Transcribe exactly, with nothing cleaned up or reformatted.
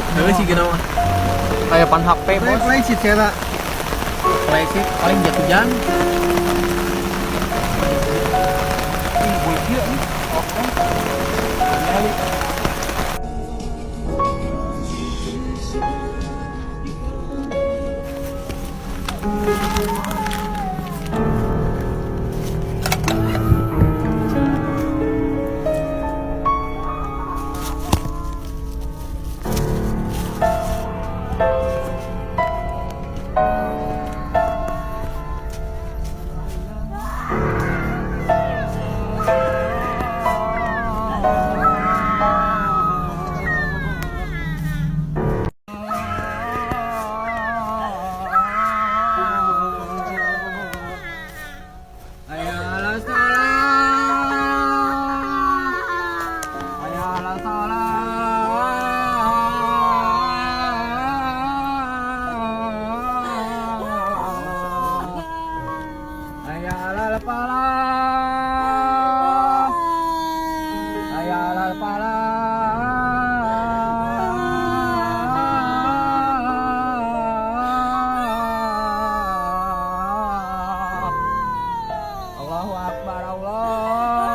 Tapi sih gini mah. Kayak pan H P, Bos. Fly seat ya, Kak? Fly seat paling jatuh jam. Ih, boy gila nih. Oke. Nyali. Hayya 'alas shalah. Hayya 'alas shalah. Hayya 'alal falah. Hayya 'alal falah. Allahu Akbar, Allah.